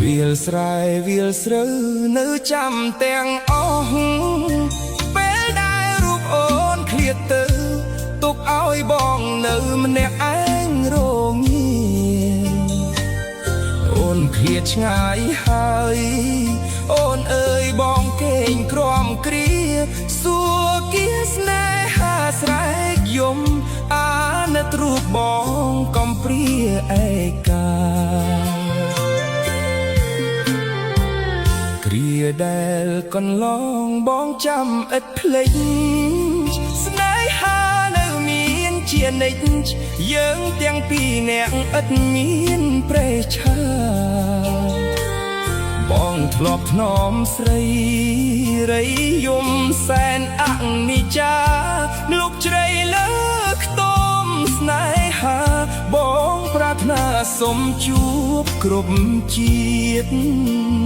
វាលស្រែវាលស្រូវនៅចាំទាំងអស់ពេលដែលរូបអូនឃ្លាតទៅទុកឲ្យបងនៅម្នាក់ឯងរងាអូនឃ្លាតឆ្ងាយហើយអូនអើយបងគេងក្រំគ្រាសួរគៀស្នេហាស្រែកយំអាណិតរូបបងកំព្រាឯកា គ្រាដែលកន្លងបងចាំឥតភ្លេចស្នេហានៅមានជានិច្ចយើងទាំងពីរនាក់ឥតមានប្រេឆាបងធ្លាប់ធ្នមស្រីរៃយំសែនអនិច្ចាលុកជ្រៃលើខ្ទមស្នេហាបងប្រាថ្នាសុំជួបគ្រប់ជាតិ។